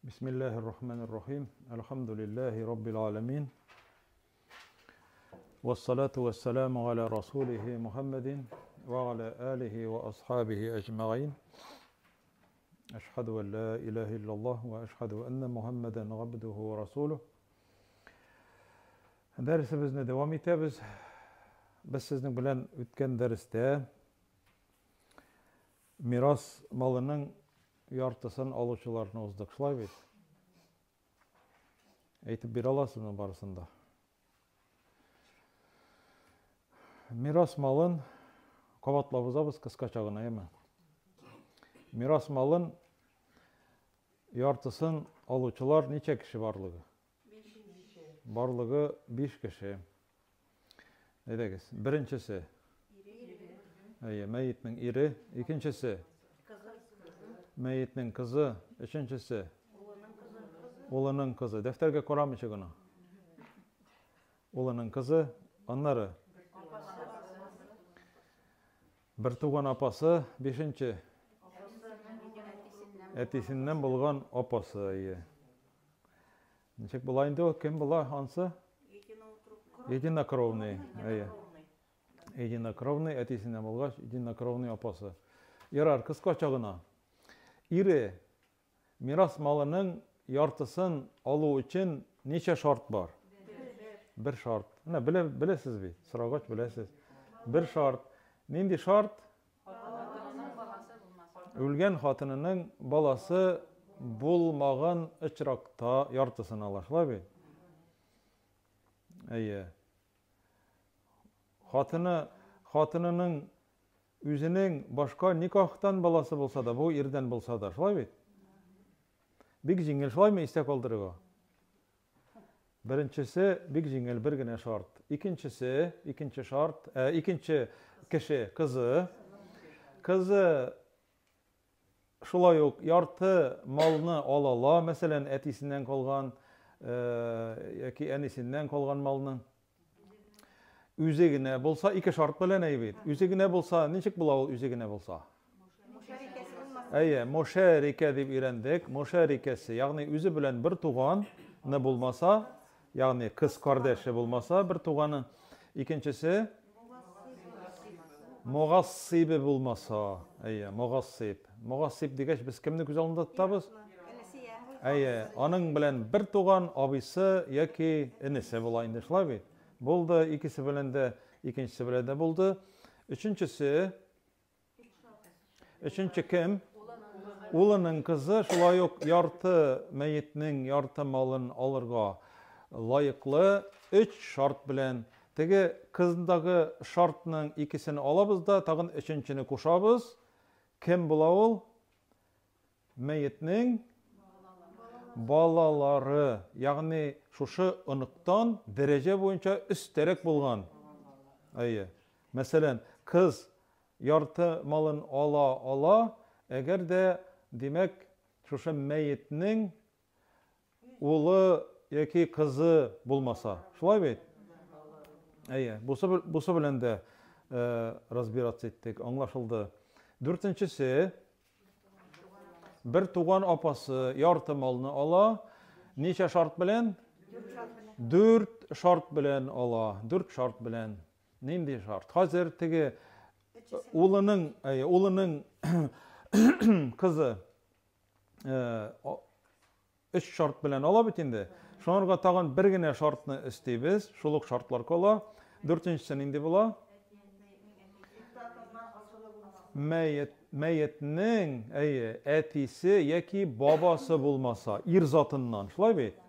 Бисмиллаһир рахманир рахим. Әлхәмдүлиллаһи раббил аламин. Вассалату вассаламу аля расулихи Мухаммадин ва аля алихи ва асхабихи аҗмаин. Әшһәду ан ла илаһа иллаллаһ ва әшһәду анна Мухаммадан габдуху ва расулух. Дәресебезне дәвам итәбез. Без сезнең белән үткән дәрестә мирас малының яртысын алучыларны уздык, шулай бит? Әйтеп бирә аласызмы барысын да? Мирас малын кабатлап узабыз кыскача гына, әйме? Мирас малын яртысын алучылар ничә кеше барлыгы? Барлыгы 5 кеше. Әйдәгез, беренчесе. Әйе, мәетнең ире, икенчесе. Мәетнең кызы, өченчесе. Улының кызы. Дәфтәргә карамыйча гына. Улының кызы, аннары. Бертуган апасы, бишенче. Әтисеннән булган апасы, әйе. Ничек була инде ул? Кем була ансы? Единокровный. Әйе. Единокровный әтисеннән булгач, единокровный апасы. Ярар, кыскача гына. Ире мирас малының яртысын алу өчен ничә шарт бар? Бер шарт. Менә белә, беләсез бит, сорагач беләсез. Бер шарт. Нинди шарт? Үлгән хатынының баласы булмаган очракта яртысын ала, шулай бит? Әйе. Хатыны, хатынының үзенең башка никахтан баласы булса да, бу ирдән булса да, шулай бит? Бик җиңел, шулаймы истә калдырырга? Беренчесе бик җиңел, бер генә шарт. Икенчесе, икенче шарт, ә, икенче кеше кызы. Кызы шулай ук ярты малны ала ала, мәсәлән, әтисеннән калган э, яки әнисеннән калган малны. Үзе генә булса, ике шарт белән әй бит. Үзе генә булса, ничек була ул үзе генә булса? Әйе, мошәрикә дип өйрәндек. Мошәрикәсе, ягъни үзе белән бер туган ны булмаса, ягъни кыз кардәше булмаса, бер туганы. Икенчесе Могассибе булмаса, әйе, могассиб. Могассиб дигәч, без кемне күз алдында тотабыз? Әйе, аның белән бер туган абыйсы яки энесе була инде, шулай бит? Булды, икесе белән дә, икенчесе белән дә булды. Өченчесе, өченче кем? Улының кызы шулай ук ярты мәетнең ярты малын алырга лаеклы өч шарт белән. Теге кызындагы шартның икесен алабыз да, тагын өченчене кушабыз. Кем була ул? Мәетнең балалары, ягъни шушы оныктан дәрәҗә буенча өстәрәк булган. Әйе. Мәсәлән, кыз ярты малын ала ала, әгәр дә, димәк, шушы мәетнең улы яки кызы булмаса. Шулай бит? Әйе, бусы, бусы белән дә э, разбираться иттек, аңлашылды. Дүртенчесе, бер туган апасы ярты малны ала. Ничә шарт белән? Дүрт шарт белән ала. Дүрт шарт белән. Нинди шарт? Хәзер теге улының, әйе, улының кызы өч шарт белән ала бит инде. Шуңарга тагын бер генә шартны өстибез, шул ук шартлар кала. Дүртенчесе нинди була? Мәет, мәетнең, әйе, әтисе яки бабасы булмаса, ир затыннан, шулай бит?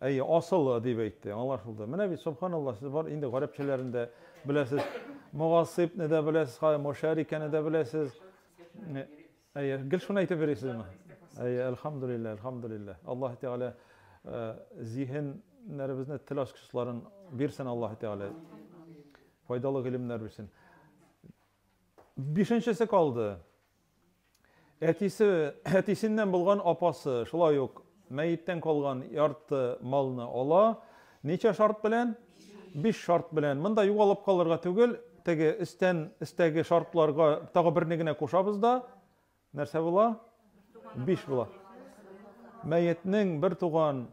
Әйе, асылы дип әйтте, аңлашылды. Менә бит, субханалла, сез бар инде гарәпчәләрен дә беләсез, мугасыйбны да беләсез, мошәрикәне дә беләсез. Әйе, гел шуны әйтеп йөрисезме? Әйе, әлхәмдүлилләһ, әлхәмдүлилләһ. Аллаһ Тәгалә э, зиһеннәребезне тел ачкычларын бирсен Аллаһ Тәгалә. Файдалы гыйлемнәр бирсен. Бишенчесе калды. Әтисе, әтисеннән булган апасы шулай ук мәеттән калган ярты малны ала. Ничә шарт белән? Биш шарт белән. Монда югалып калырга түгел, теге өстән өстәге шартларга тагы берне генә кушабыз да, нәрсә була? Биш була. Мәетнең бер туган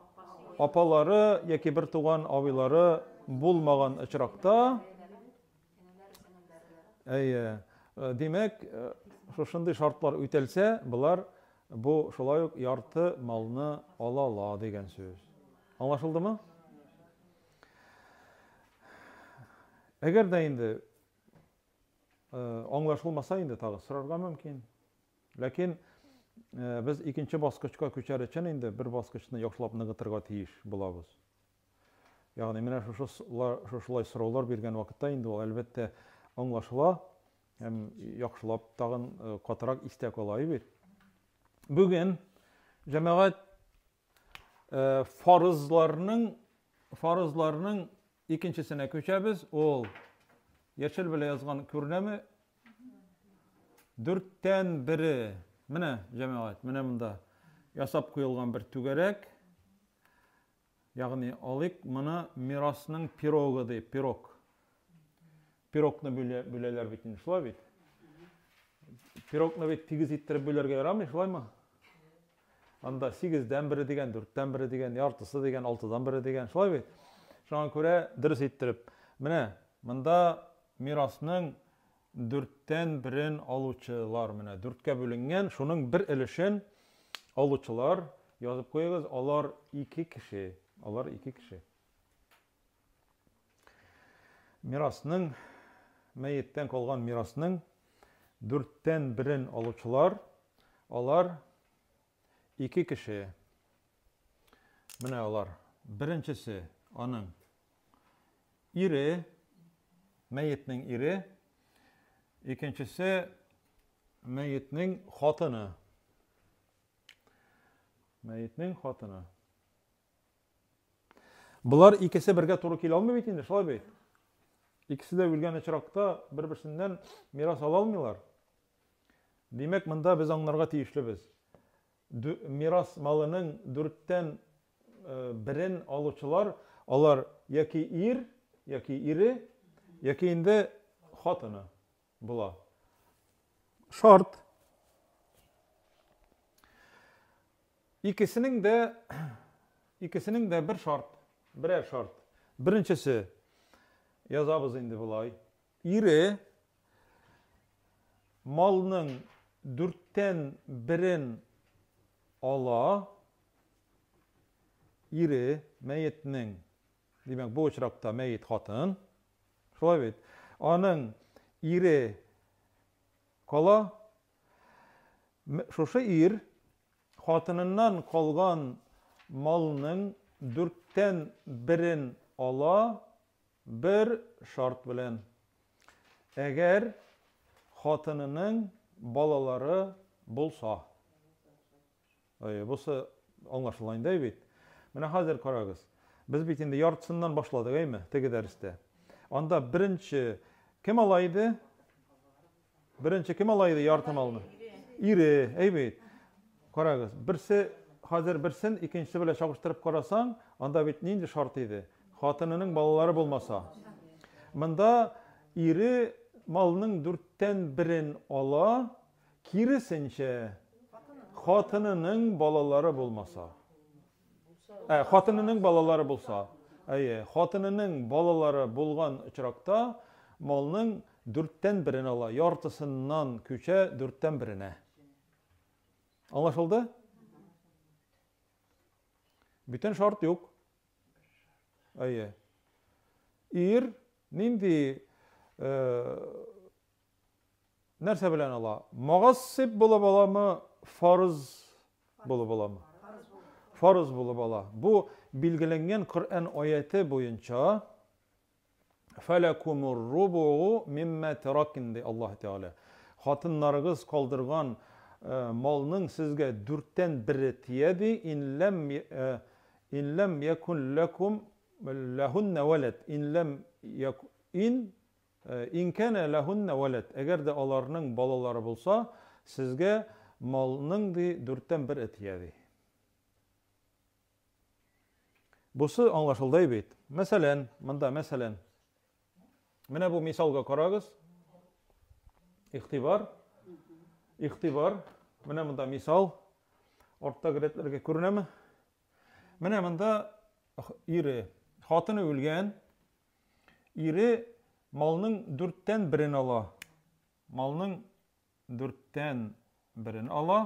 апалары яки бер туган абыйлары булмаган очракта, әйе, димәк, шушындый шартлар үтәлсә, болар бу шулай ук ярты малны ала ала дигән сүз. Аңлашылдымы? Әгәр дә инде аңлашылмаса инде тагы сорарга мөмкин. Ләкин без икенче баскычка күчәр өчен инде бер баскычны яхшылап ныгытырга тиеш булабыз. Ягъни менә шушы шушылай сораулар биргән вакытта инде ул әлбәттә аңлашыла һәм яхшылап тагын катырак истә кала бит. Бүген җәмәгать фарызларның фарызларның икенчесенә күчәбез. Ул яшел белән язган күренәме? Дүрттән бере. Менә, җәмәгать, менә монда ясап куелган бер түгәрәк. Ягъни алыйк моны мирасның пирогы дип, пирог. Пирогны бүләләр бит инде, шулай бит? Пирогны бит тигез иттереп бүләргә ярамый, шулаймы? Анда сигездән бере дигән, дүрттән бере дигән, яртысы дигән, алтыдан бере дигән, шулай бит? Шуңа күрә дөрес иттереп, менә монда мирасның дүрттән берен алучылар, менә дүрткә бүленгән, шуның бер өлешен алучылар, язып куегыз, алар ике кеше, алар ике кеше. Мирасның, мәеттән калган мирасның дүрттән берен алучылар, алар ике кеше. Менә алар. Беренчесе аның ире, мәетнең ире, икенчесе мәетнең хатыны. Мәетнең хатыны. Болар икесе бергә туры килә алмый бит инде, шулай бит? Икесе дә үлгән очракта бер-берсеннән мирас ала алмыйлар. Димәк, монда без аңларга тиешлебез. Мирас малының дүрттән берен алучылар, алар яки ир, яки ире, яки инде хатыны була. Шарт. Икесенең дә икесенең дә бер шарт, берәр шарт. Беренчесе язабыз инде болай. Ире малның дүрттән берен ала. Ире мәетнең, димәк, бу очракта мәет хатын. Шулай бит. Аның ире кала. Шушы ир хатыныннан калган малның дүрттән берен ала бер шарт белән. Әгәр хатынының балалары булса. Әйе, бусы аңлашыла инде бит. Менә хәзер карагыз. Без бит инде яртысыннан башладык, әйме, теге дәрестә. Анда беренче кем ала иде? Беренче кем ала иде ярты малны? Ире, әй бит. Карагыз, берсе хәзер берсен икенчесе белән чагыштырып карасаң, анда бит нинди шарт иде? Хатынының балалары булмаса. Монда ире малның дүрттән берен ала, киресенчә, хатынының балалары булмаса. Ә, хатынының балалары булса. Әйе, хатынының балалары булган очракта малның дүрттән берен ала, яртысыннан күчә дүрттән беренә. Аңлашылды? Бүтән шарт юк. Әйе. Ир нинди нәрсә белән ала? Мугассиб булып аламы, фарыз булып аламы? Фарыз булып ала. Бу билгеләнгән Коръән аяте буенча фәләкумур рубу мимма таракин ди Аллаһ Тәгалә. Хатыннарыгыз калдырган малның сезгә дүрттән бере тия ди, ин ләм ин ләм якун ләкум ләһунна валад, ин ләм ин Ин кәнә ләһуннә вәләд, әгәр дә аларның балалары булса, сезгә малның ди дүрттән бер тия ди. Бусы аңлашылды бит. Мәсәлән, монда мәсәлән, менә бу мисалга карагыз. Игътибар. Игътибар. Менә монда мисал. Арттагы рәтләргә күренәме? Менә монда ире, хатыны үлгән. Ире малның дүрттән берен ала. Малның дүрттән берен ала.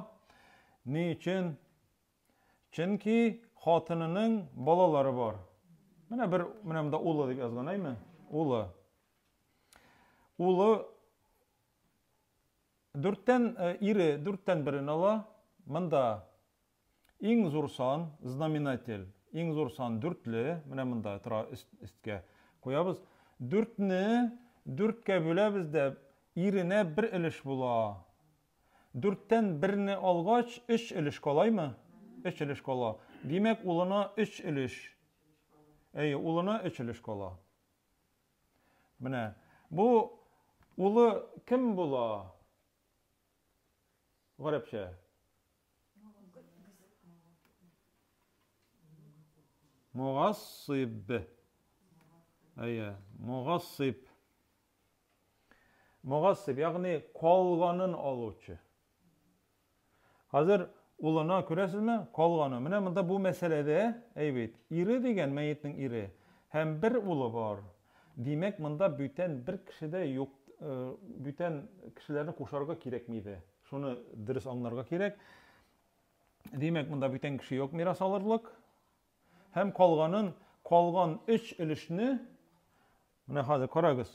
Ни өчен? Чөнки хатынының балалары бар. Менә бер, менә монда улы дип язган, әйме? Улы. Улы дүрттән, э, ире дүрттән берен ала. Монда иң зур сан, знаменатель, иң зур сан дүртле, менә монда тора өсткә куябыз. Дүртне дүрткә бүләбез дә иренә бер өлеш була. Дүрттән берне алгач, өч өлеш калаймы? Өч өлеш кала. Димәк, улына өч өлеш. Әйе, улына өч өлеш кала. Менә бу улы кем була? Гарәпчә. Мугассиб. Әйе, мугассиб. Мугассиб, ягъни калганын алучы. Хәзер улына күрәсезме? Калганы. Менә монда бу мәсьәләдә, әй бит, ире дигән мәетнең ире һәм бер улы бар. Димәк, монда бүтән бер кеше дә юк, э, бүтән кешеләрне кушарга кирәкми дә. Шуны дөрес аңларга кирәк. Димәк, монда бүтән кеше юк мирас алырлык. Һәм калганын, калган өч өлешне менә хәзер карагыз.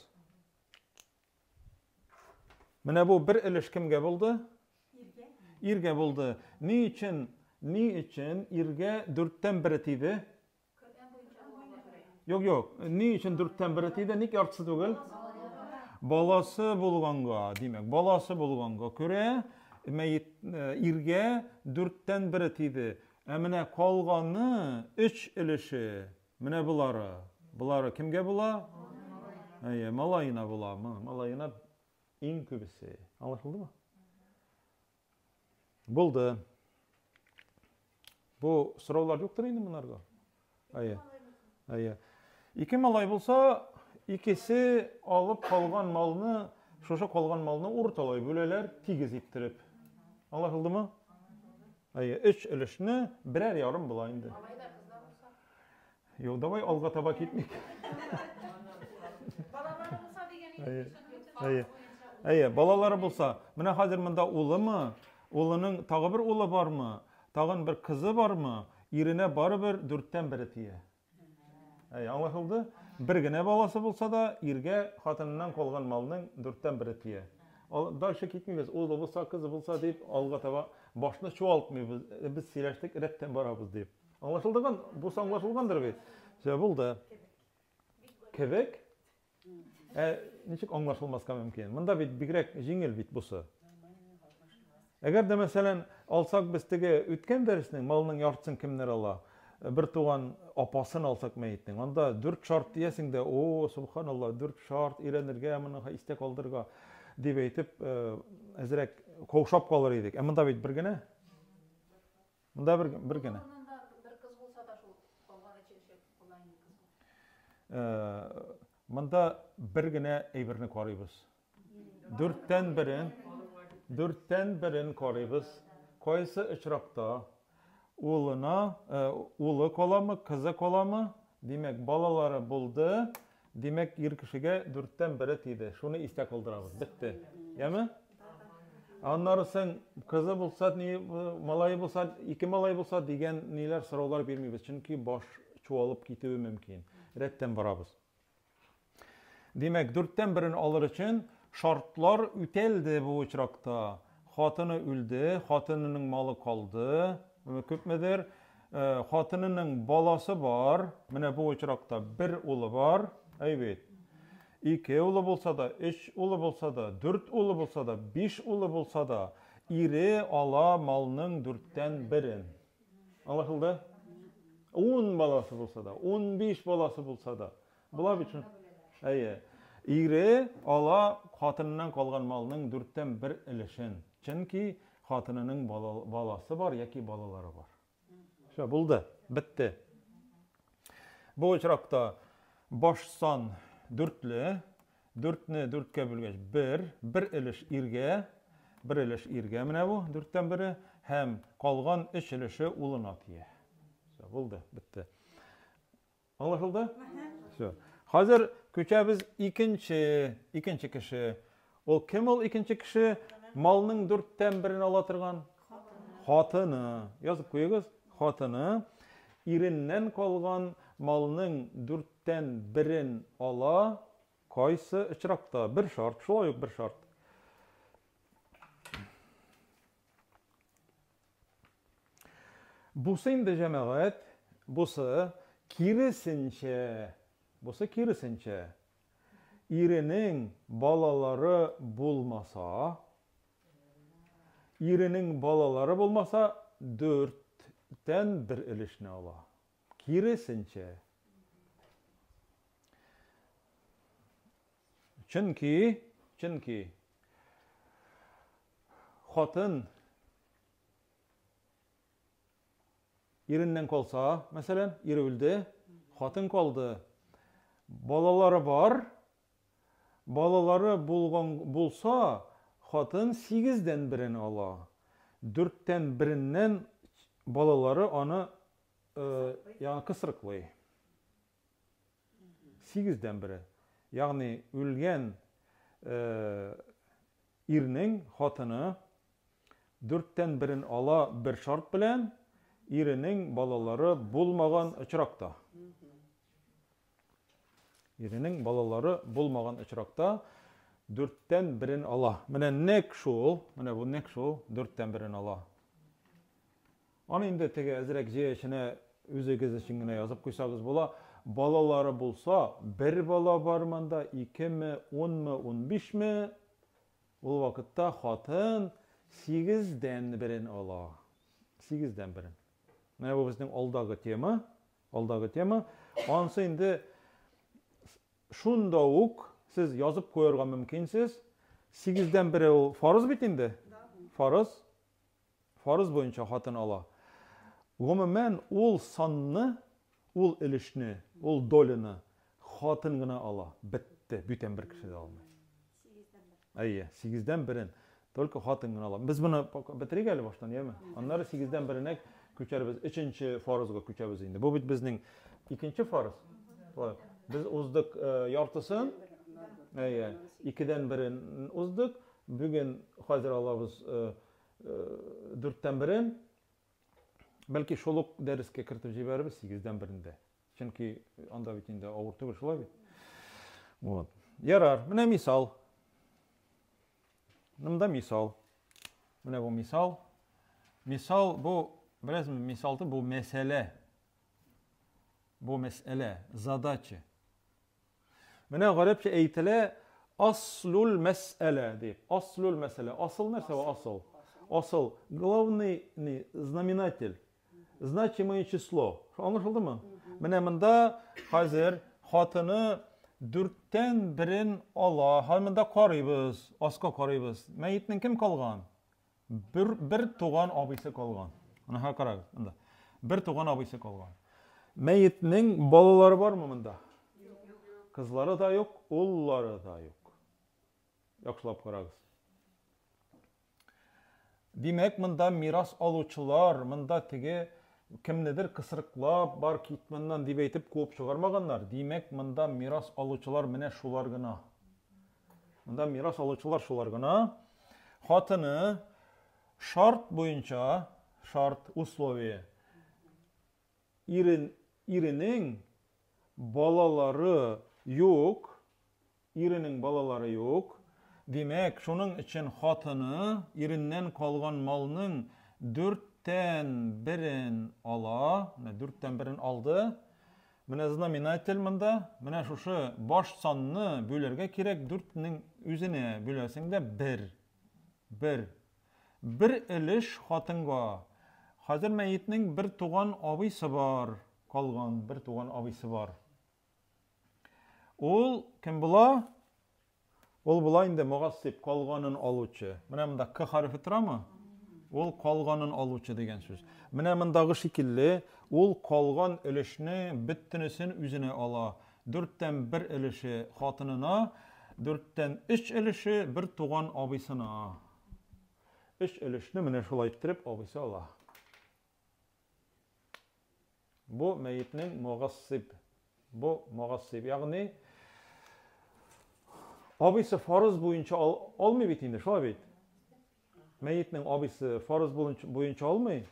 Менә бу бер өлеш кемгә булды? Иргә. Иргә булды. Ни өчен, ни өчен иргә дүрттән бере тиде? Юк, юк. Ни өчен дүрттән бере тиде? Ник яртысы түгел? Баласы булганга, димәк, баласы булганга күрә, мәет э, иргә дүрттән бере тиде. Ә менә калганы өч өлеше, менә болары. Болары кемгә була? Әйе, малаена була. Малаена иң күбесе. Аңлашылдымы? Булды. Бу сораулар юктыр инде монарга. Әйе. Әйе. Ике малай булса, икесе алып калган малны, шушы калган малны урталай бүләләр, тигез иттереп. Аңлашылдымы? Әйе, өч өлешне берәр ярым була инде. Малай да, кыз да булса? Юк, давай алга таба китмик. Балалары булса дигән Әйе. Әйе. Әйе, балалары булса. Менә хәзер монда улымы, улының тагы бер улы бармы, тагын бер кызы бармы, иренә барыбер дүрттән бере тия. Әй, аңлашылды? Бер генә баласы булса да, иргә хатыныннан калган малның дүрттән бере тия. Дальше китмибез. Улы булса, кызы булса дип алга таба башны чуалтмыйбыз. Без сөйләштек, рәттән барабыз дип. Аңлашылдыган? Бусы аңлашылгандыр бит. Все, булды. Кебек? Ә ничек аңлашылмаска мөмкин? Монда бит бигрәк җиңел бит бусы. Әгәр дә, мәсәлән, алсак без теге үткән дәреснең малның яртысын кемнәр ала? Бер туган апасын алсак мәетнең. Анда дүрт шарт диясең дә, о, субханалла, дүрт шарт өйрәнергә, моны истә калдырырга дип әйтеп, әзрәк каушап калыр идек. Ә монда бит бер генә. Монда бер, бер генә. Бер кыз булса да шул калган өченче була инде кыз. Э, монда бер генә әйберне карыйбыз. Дүрттән берен, дүрттән берен карыйбыз. Кайсы очракта улына, э, улы каламы, кызы каламы? Димәк, балалары булды. Димәк, ир кешегә дүрттән бере тиде. Шуны истә калдырабыз. Бетте. Яме? Аннары соң кызы булса, ни, малае булса, ике малай булса дигән ниләр сораулар бирмибез. Чөнки баш чуалып китүе мөмкин. Рәттән барабыз. Димәк, дүрттән берен алыр өчен шартлар үтәлде бу очракта. Хатыны үлде, хатынының малы калды, күпмедер. Э, хатынының баласы бар, менә бу очракта бер улы бар, әй бит. Ике улы булса да, өч улы булса да, дүрт улы булса да, биш улы булса да, ире ала малның дүрттән берен. Аңлашылды? Ун баласы булса да, 15 баласы булса да. Була бит шул. Әйе. Ире ала хатыныннан калган малның дүрттән бер өлешен. Чөнки хатынының баласы бар яки балалары бар. Все, булды, бетте. Бу очракта баш сан дүртле, дүртне дүрткә бүлгәч бер, бер өлеш иргә, бер өлеш иргә менә бу дүрттән бере, һәм калган өч өлеше улына тия. Все, булды, бетте. Аңлашылды? Все. Хәзер күчәбез икенче, икенче кеше. Ул кем ул икенче кеше? Малның дүрттән берен ала торган хатыны. Язып куегыз, хатыны иреннән калган малның дүрттән берен ала. Кайсы очракта? Бер шарт, шулай ук бер шарт. Бусы инде җәмәгать, бусы киресенчә, бусы киресенчә. Иренең балалары булмаса, иренең балалары булмаса, дүрттән бер өлешне ала. Киресенчә. Чөнки, чөнки хатын иреннән калса, мәсәлән, ире үлде, хатын калды. Балалары бар. Балалары булган булса, хатын сигездән берен ала. Дүрттән береннән балалары аны ягъни кысрыклый. Сигездән бере. Ягъни үлгән ирнең хатыны дүрттән берен ала бер шарт белән, иренең балалары булмаган очракта. Иренең балалары булмаган очракта дүрттән берен ала. Менә нәкъ шул, менә бу нәкъ шул дүрттән берен ала. Аны инде теге әзрәк җәя эченә үзегез өчен генә язып куйсагыз була. Балалары булса, бер бала бар монда, икеме, унмы, унбишме, ул вакытта хатын сигездән берен ала. Сигездән берен. Менә бу безнең алдагы тема, алдагы тема. Ансы инде шунда ук сез язып куярга мөмкинсез. Сигездән бере ул фарыз бит инде. Фарыз. Фарыз буенча хатын ала. Гомумән, ул санны, ул өлешне, ул доляны хатын гына ала. Бетте, бүтән бер кеше дә алмый. Әйе, сигездән берен только хатын гына ала. Без моны бетерик әле баштан, яме? Аннары сигездән беренә күчәрбез, өченче фарызга күчәбез инде. Бу бит безнең икенче фарыз. Шулай. Без уздык яртысын. Әйе, икедән берен уздык. Бүген хәзер алабыз дүрттән берен. Бәлки шул ук дәрескә кертеп җибәрербез сигездән берен дә. Чөнки анда бит инде авыр түгел, шулай бит. Вот. Ярар, менә мисал. Монда мисал. Менә бу мисал. Мисал бу, беләсезме, мисал бу мәсьәлә. Бу мәсьәлә, задача. Менә гарәпчә әйтелә аслул мәсьәлә дип. Аслул мәсьәлә. Асыл нәрсә ул асыл? Асыл главный не, знаменатель. Значимое число. Аңлашылдымы? Менә монда хәзер хатыны дүрттән берен ала. Һәм монда карыйбыз, аска карыйбыз. Мәетнең кем калган? Бер, бер туган абыйсы калган. Ана карагыз, монда. Бер туган абыйсы калган. Мәетнең балалары бармы монда? Кызлары да юк, уллары да юк. Яхшылап карагыз. Димәк, монда мирас алучылар, монда теге кемнедер кысрыклап, бар кит моннан дип әйтеп куып чыгармаганнар. Димәк, монда мирас алучылар менә шулар гына. Монда мирас алучылар шулар гына. Хатыны шарт буенча, шарт, условие, ирен, иренең балалары юк, иренең балалары юк. Димәк, шуның өчен хатыны иреннән калган малның дүрттән берен ала. Менә дүрттән берен алды. Менә знаменатель монда. Менә шушы баш санны бүләргә кирәк. Дүртнең үзенә бүләсең дә бер. Бер. Бер өлеш хатынга. Хәзер мәетнең бер туган абыйсы бар. Калган бер туган абыйсы бар. Ул кем була? Ул була инде мугассиб, калганын алучы. Менә монда К хәрефе торамы? Ул калганын алучы дигән сүз. Менә мондагы шикелле, ул калган өлешне бөтенесен үзенә ала. Дүрттән бер өлеше хатынына, дүрттән өч өлеше бер туган абыйсына. Өч өлешне менә шулай иттереп абыйсы ала. Бу мәетнең мугассиб. Бу мугассиб, ягъни абыйсы фарыз буенча ал, алмый бит инде, шулай бит? Мәетнең абыйсы фарыз буенча алмый.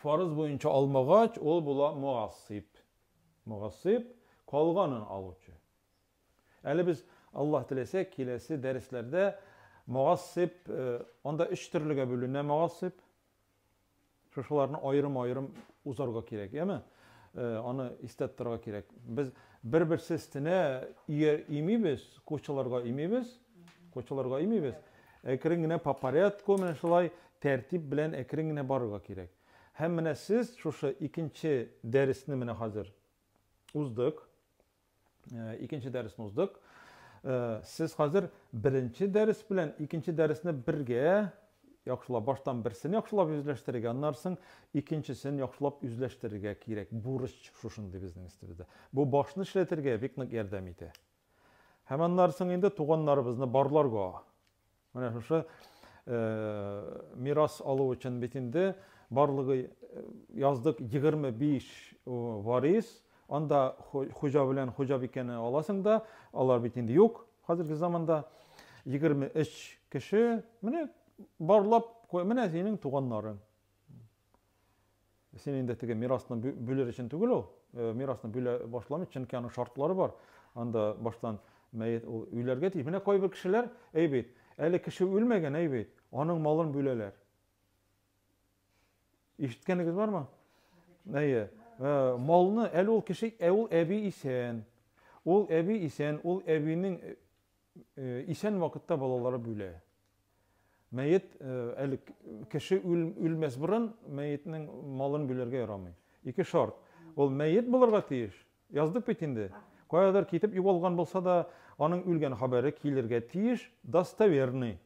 Фарыз буенча алмагач, ул була мугассиб. Мугассиб калганын алучы. Әле без, Аллаһ теләсә, киләсе дәресләрдә мугассиб, э, анда өч төрлегә бүленә мугассиб. Шушыларны аерым-аерым узарга кирәк, яме? Э, аны истә тотарга кирәк. Без бер-берсе өстенә имибез, кучаларга имибез, кучаларга имибез. Әкрен генә по порядку менә шулай тәртип белән әкрен генә барырга кирәк. Һәм менә сез шушы икенче дәресне менә хәзер уздык. Э, икенче дәресне уздык. Э, сез хәзер беренче дәрес белән икенче дәресне бергә яхшылап баштан берсен яхшылап үзләштерергә, аннан соң икенчесен яхшылап үзләштерергә кирәк. Бурыч шушындый безнең өстебездә. Бу башны эшләтергә бик нык ярдәм итә. Һәм аннан соң инде туганнарыбызны барларга. Менә шушы мирас алу өчен бит инде барлыгы яздык 25 варис, анда хуҗа белән хуҗабикәне аласың да, алар бит инде юк хәзерге заманда. 23 кеше, менә барлап, менә синең туганнарың. Син инде теге мирасны бүлер өчен түгел ул. Э, мирасны бүлә башламый, чөнки аның шартлары бар. Анда баштан мәет ул үләргә тиеш. Менә кайбер кешеләр, әй бит, әле кеше үлмәгән, әй бит, аның малын бүләләр. Ишеткәнегез бармы? Әйе. Э, малны әле ул кеше, ә ул әби исән. Ул әби исән, ул әбинең э, исән вакытта балалары бүлә. Мәет әле кеше үлмәс борын мәетнең малын бүләргә ярамый. Ике шарт. Ул мәет булырга тиеш. Яздык бит инде. Каядыр китеп югалган булса да, аның үлгән хәбәре килергә тиеш, достоверный.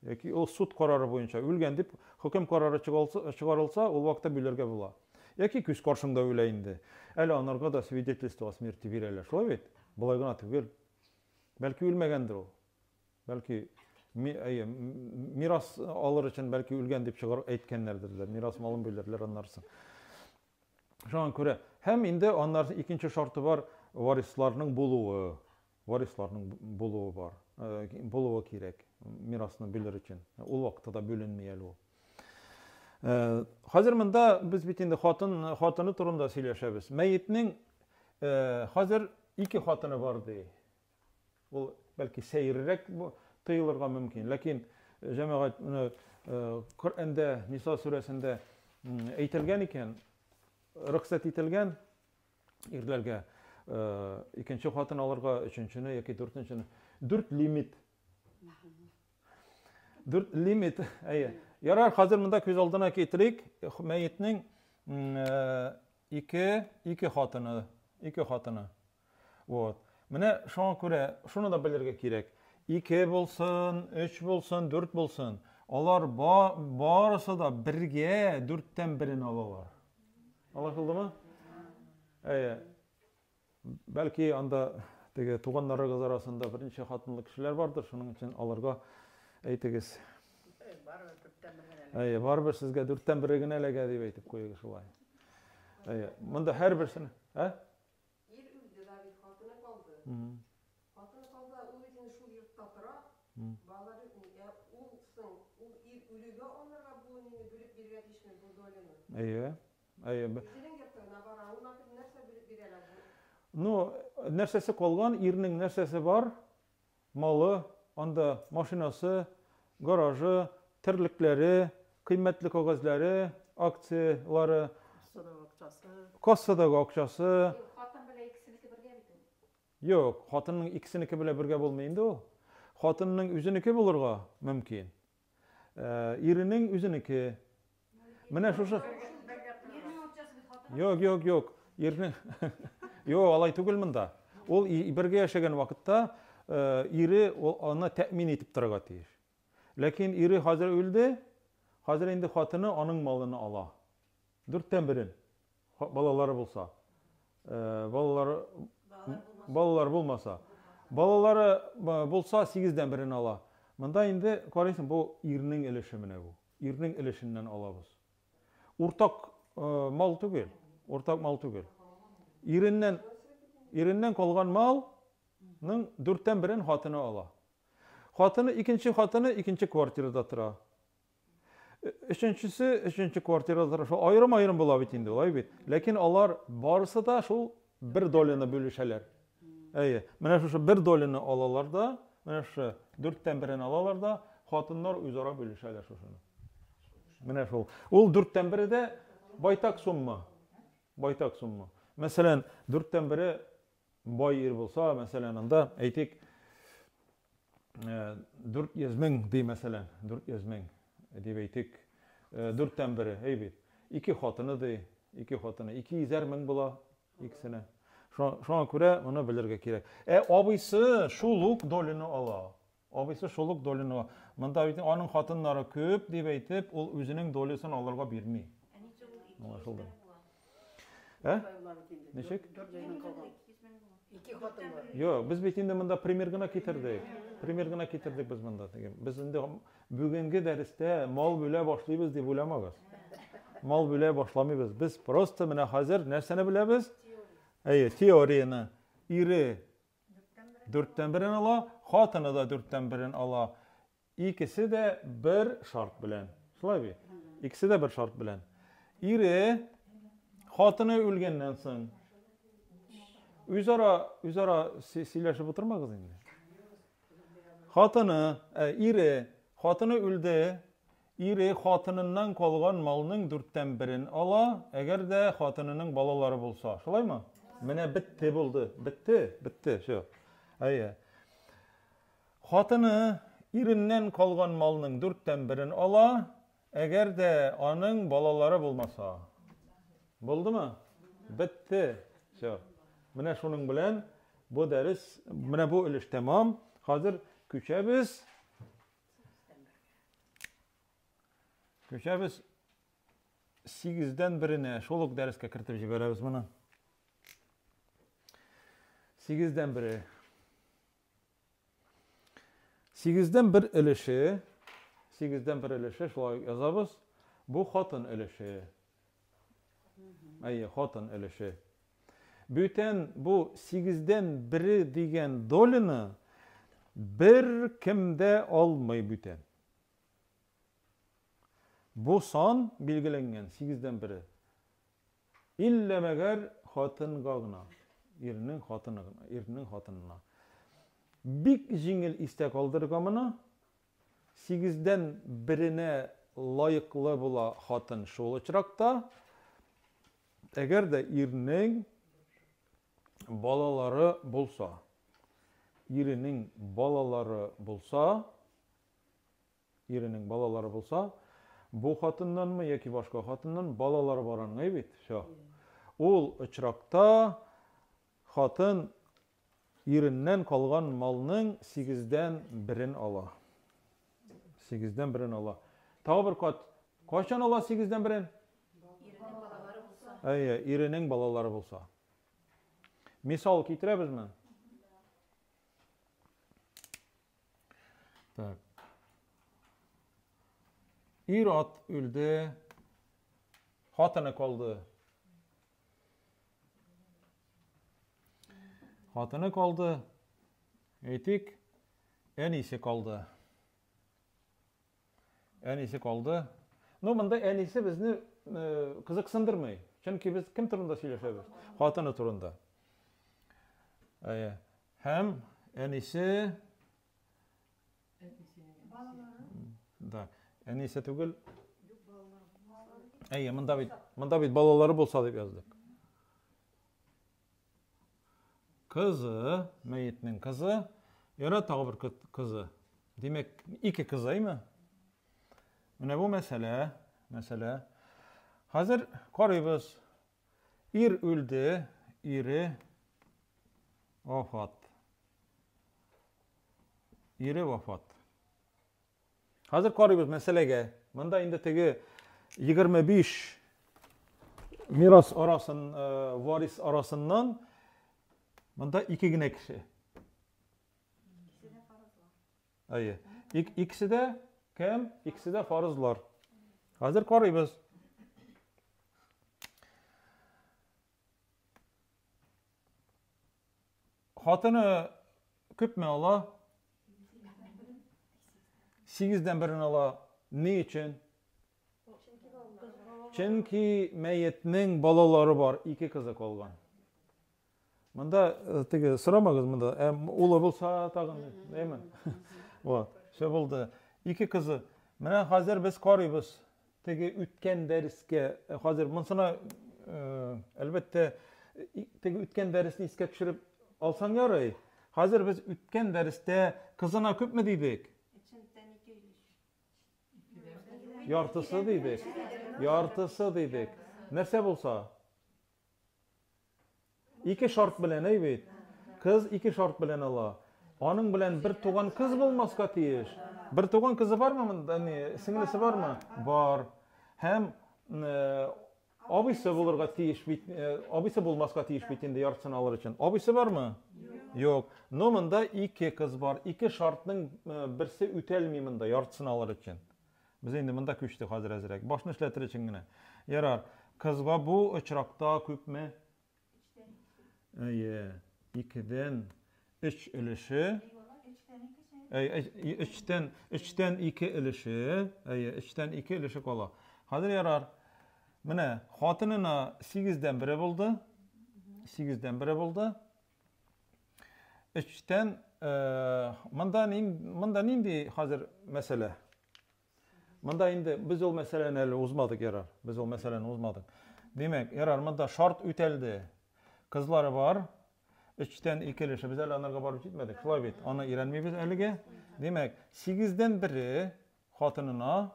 Яки ул суд карары буенча үлгән дип хөкем карары чыгарылса, ул вакытта бүләргә була. Яки күз каршыңда үлә инде. Әле анарга да свидетельство о смерти бирәләр. Шулай бит? Болай гына түгел. Бәлки үлмәгәндер ул. Бәлки, әйе, мирас алыр өчен бәлки үлгән дип чыгар әйткәннәрдер дә, мирас малын бүләрләр аннарсын. Шуңа күрә һәм инде аннары икенче шарты бар, варисларның булуы. Варисларның булуы бар. Э, булуы кирәк мирасны бүлер өчен. Ул вакытта да бүленми әле ул. Э, хәзер монда без бит инде хатын хатыны турында сөйләшәбез. Мәетнең э, хәзер ике хатыны бар ди. Ул бәлки сәеррәк тоелырга мөмкин, ләкин э, җәмәгать менә э, Коръәндә, Ниса сүрәсендә әйтелгән икән, рөхсәт ителгән ирләргә э, икенче хатын алырга, өченчене яки дүртенчене. Дүрт лимит. Дүрт лимит. Әйе. Ярар, хәзер монда күз алдына китерик, мәетнең ике ике хатыны, ике хатыны. Вот. Менә шуңа күрә шуны да белергә кирәк. Ике булсын, өч булсын, дүрт булсын. Алар ба, барысы да бергә дүрттән берен алалар. Аңлашылдымы? Әйе. Бәлки анда теге туганнарыгыз арасында берничә хатынлы кешеләр бардыр, шуның өчен аларга әйтегез. Барыбер дүрттән бер генә эләгә. Әйе, барыбер сезгә дүрттән бере генә эләгә дип әйтеп куегыз шулай. Әйе, монда һәрберсен, ә? Ир үлде дә бит, хатыны калды. Хатыны калды, ул бит инде шул йортта тора. Балалары, ә ул соң, ул ир үлүгә алырга бу нине бүлеп бирергә тиешме, бу доляны? Әйе. Әйе. Үзенең йортына бара, ул например нәрсә бүлеп бирә ала бу? Ну, нәрсәсе калган, ирнең нәрсәсе бар? Малы, анда машинасы, гаражы, терлекләре, кыйммәтле кәгазьләре, акцияләре. Кассадагы акчасы. Кассадагы акчасы. Юк, хатын белән икесенеке бергә бит ул. Юк, хатынның икесенеке белән бергә булмый инде ул. Хатынның үзенеке булырга мөмкин. Э, иренең үзенеке. Менә шушы. Юк, юк, юк. Ирнең Юк, алай түгел монда. Ул бергә яшәгән вакытта э, ире ул аны тәэмин итеп торырга тиеш. Ләкин ире хәзер үлде, хәзер инде хатыны аның малын ала. Дүрттән берен. Балалары булса. Э, балалары балалар булмаса. Балалары булса сигездән берен ала. Монда инде карыйсың, бу ирнең өлеше менә бу. Ирнең өлешеннән алабыз. Уртак э, мал түгел. Уртак мал түгел. Иреннән иреннән калган малның дүрттән берен хатыны ала. Хатыны, икенче хатыны икенче квартирада тора. Өченчесе өченче квартирада тора. Шул аерым-аерым була бит инде, улай бит. Ләкин алар барысы да шул бер доляны бүлешәләр. Әйе, менә шушы бер доляны алалар да, менә шушы дүрттән берен алалар да, хатыннар үзара бүлешәләр шушыны. Менә шул. Ул дүрттән бере дә байтак сумма. Байтак сумма. Мәсәлән, дүрттән бере бай ир булса, мәсәлән, анда әйтик, 400 мең ди, мәсәлән, 400 мең дип әйтик, дүрттән бере, әй бит. Ике хатыны ди, ике хатыны, 200 мең була икесенә. Шуңа күрә моны белергә кирәк. Ә абыйсы шул ук доляны ала. Абыйсы шул ук доляны ала. Монда бит аның хатыннары күп дип әйтеп, ул үзенең долясын алырга бирми. Ә ничек ул 200 Аңлашылды. мең була? Ә? Ничек? Ике хатын бар. Юк, без бит инде монда пример гына китердек. Пример гына китердек без монда. Без инде бүгенге дәрестә мал бүлә башлыйбыз дип уйламагыз. Мал бүлә башламыйбыз. Без просто менә хәзер нәрсәне беләбез? Әйе, теорияне. Ире дүрттән берен ала, хатыны да дүрттән берен ала. Икесе дә бер шарт белән. Шулай бит? Икесе дә бер шарт белән. Ире хатыны үлгәннән соң үзара үзара сөйләшеп утырмагыз инде. Хатыны, ә, ире, хатыны үлде, ире хатыныннан калган малның дүрттән берен ала, әгәр дә хатынының балалары булса. Шулаймы? Менә бетте булды. Бетте, бетте, все. Әйе. Хатыны иреннән калган малның дүрттән берен ала, әгәр дә аның балалары булмаса. Булдымы? Бетте. Все. Менә шуның белән бу дәрес, менә бу өлеш тәмам. Хәзер күчәбез. Күчәбез сигездән беренә. Шул ук дәрескә кертеп җибәрәбез моны. Сигездән бере. Сигездән бер өлеше, сигездән бер өлеше шулай язабыз. Бу хатын өлеше. Әйе, хатын өлеше. Бүтән бу сигездән бере дигән доляны бер кем дә алмый бүтән. Бу сан билгеләнгән сигездән бере. Иллә мәгәр хатынга гына, ирнең хатыны гына, ирнең хатынына. Бик җиңел истә калдырырга моны. Сигездән беренә лаеклы була хатын шул очракта, әгәр дә ирнең балалары булса. Иренең балалары булса, иренең балалары булса, бу хатыннанмы яки башка хатыннан балалары бар аның, әй бит, все. Ул очракта хатын иреннән калган малның сигездән берен ала. Сигездән берен ала. Тагы бер кат, кайчан ала сигездән берен? Иренең балалары булса. Әйе, иренең балалары булса. Мисал китерәбезме? Так. Ир-ат үлде, хатыны калды. Хатыны калды. Әйтик, әнисе калды. Әнисе калды. Ну, монда әнисе безне э, кызыксындырмый. Чөнки без кем турында сөйләшәбез? Хатыны турында. Әйе. Һәм әнисе Да. Әнисе түгел. Әйе, монда бит, монда бит балалары булса дип яздык. Кызы, мәетнең кызы, яра тагы бер кызы. Димәк, ике кызы, әйме? Менә бу мәсьәлә, мәсьәлә. Хәзер карыйбыз. Ир үлде, ире вафат. Ире вафат. Хәзер карыйбыз мәсьәләгә. Монда инде теге 25 мирас арасын, э, варис арасыннан монда ике генә кеше. Әйе. Икесе дә кем? Икесе дә фарызлар. Хәзер карыйбыз. Хатыны күпме ала? Сигездән берен ала. Ни өчен? Чөнки мәетнең балалары бар, ике кызы калган. Монда э, теге сорамагыз монда, ә улы булса тагын, әйме? Вот, все булды. Ике кызы. Менә хәзер без карыйбыз. Теге үткән дәрескә, э, хәзер монсына э, әлбәттә теге үткән дәресне искә төшереп алсаң ярый. Хәзер без үткән дәрестә кызына күпме дидек? Яртысы дидек. Яртысы дидек. Нәрсә булса? Ике шарт белән, әй бит. Кыз ике шарт белән ала. Аның белән бер туган кыз булмаска тиеш. Бер туган кызы бармы монда? Не, сеңлесе бармы? Бар. Һәм э, абыйсы булырга тиеш бит, э, абыйсы булмаска тиеш бит инде яртысын алыр өчен. Абыйсы бармы? Юк. Но монда ике кыз бар. Ике шартның э, берсе үтәлми монда яртысын алыр өчен. Без инде монда күчтек хәзер әзрәк. Башны эшләтер өчен генә. Ярар. Кызга бу очракта күпме? Әйе, икедән өч өлеше. Әй, өчтән, өчтән ике өлеше. Әйе, өчтән ике өлеше кала. Хәзер ярар. Менә хатынына сигездән бере булды. Сигездән бере булды. Өчтән, э, монда, монда нинди хәзер мәсьәлә? Монда инде без ул мәсьәләне әле узмадык, ярар. Без ул мәсьәләне узмадык. Димәк, ярар, монда шарт үтәлде. Кызлары бар. Өчтән ике өлеше. Без әле анарга барып җитмәдек. Шулай бит. Аны өйрәнмибез әлегә. Димәк, сигездән бере хатынына,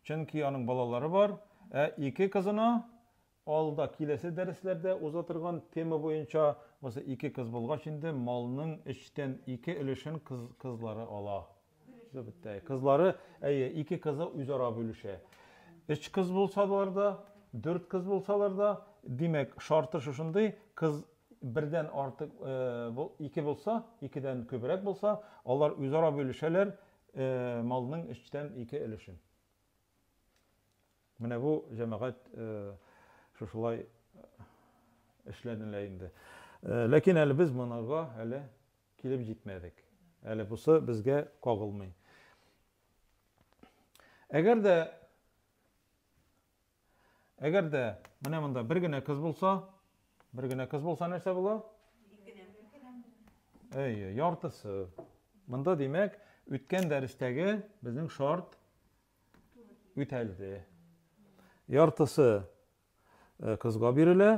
чөнки аның балалары бар, ә ике кызына Алда киләсе дәресләрдә уза торган тема буенча, бусы ике кыз булгач инде, малның өчтән ике өлешен кыз, кызлары ала. Все бетте. Кызлары, әйе, ике кызы үзара бүлешә. Өч кыз булсалар да, дүрт кыз булсалар да, димәк, шарты шушындый, кыз бердән артык, э, ике булса, икедән күбрәк булса, алар үзара бүлешәләр э, малның өчтән ике өлешен. Менә бу җәмәгать шушылай эшләнелә инде. Ләкин әле без монарга әле килеп җитмәдек. Әле бусы безгә кагылмый. Әгәр дә Әгәр дә менә монда бер генә кыз булса, бер генә кыз булса нәрсә була? Әйе, яртысы. Монда димәк, үткән дәрестәге безнең шарт үтәлде. Яртысы э, кызга бирелә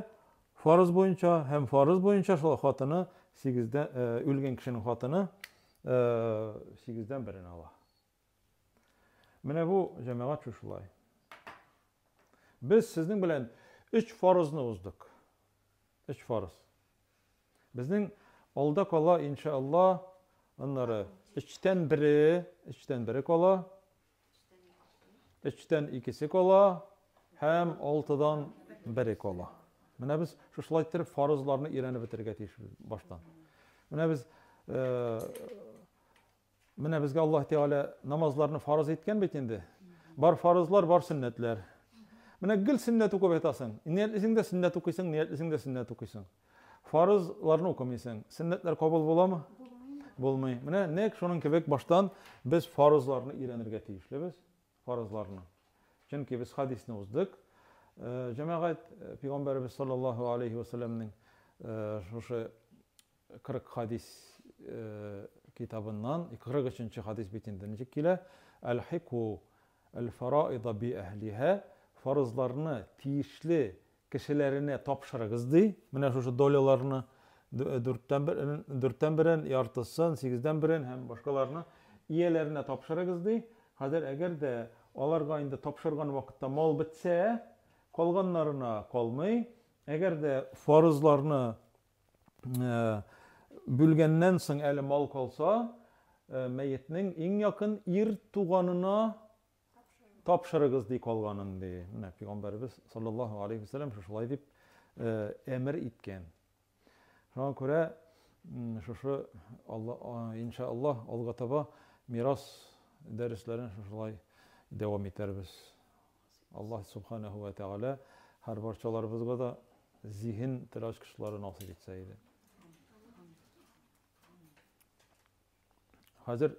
фарыз буенча һәм фарыз буенча шул хатыны сигездән э, үлгән кешенең хатыны э, сигездән берен ала. Менә бу җәмәгать шушылай. Без сезнең белән өч фарызны уздык. Өч фарыз. Безнең алда кала, иншалла, аннары өчтән бере, өчтән бере кала. Өчтән икесе кала һәм алтыдан бере кала. Менә без шушылай иттереп фарызларны өйрәнеп бетерергә тиешбез баштан. Менә без э, Менә безгә Аллаһ Тәгалә намазларны фарыз иткән бит инде. Бар фарызлар, бар сөннәтләр. Менә гел сөннәт укып ятасың. Ниятлисең дә сөннәт укыйсың, ниятлисең дә сөннәт укыйсың. Фарызларны укымыйсың. Сөннәтләр кабул буламы? Булмый. Менә нәкъ шуның кебек баштан без фарызларны өйрәнергә тиешлебез. Фарызларны. Чөнки без хадисне уздык. Э, җәмәгать э, пәйгамбәребез саллаллаһу алейхи ва сәлләмнең э, шушы 40 хадис китабыннан 43 нче хадис бит инде ничек килә? Әл-хику әл-фараида би әһлиһа фарызларны тиешле кешеләренә тапшырыгыз ди. Менә шушы доляларны дүрттән бер, дүрттән берен, яртысын, сигездән берен һәм башкаларны ияләренә тапшырыгыз ди. Хәзер әгәр дә аларга инде тапшырган вакытта мал бетсә, калганнарына калмый. Әгәр дә фарызларны бүлгәннән соң әле мал калса, мәетнең иң якын ир туганына тапшырыгыз ди калганын ди. Менә пәйгамбәребез саллаллаһу алейхи вәсәлләм шушылай дип әмер иткән. Шуңа күрә шушы Алла иншаллаһ алга таба мирас дәресләрен шушылай дәвам итәрбез. Аллаһ субханаһу ва тәгалә һәр барчаларыбызга да зиһен тел ачкычлары насыйп итсә иде. Хәзер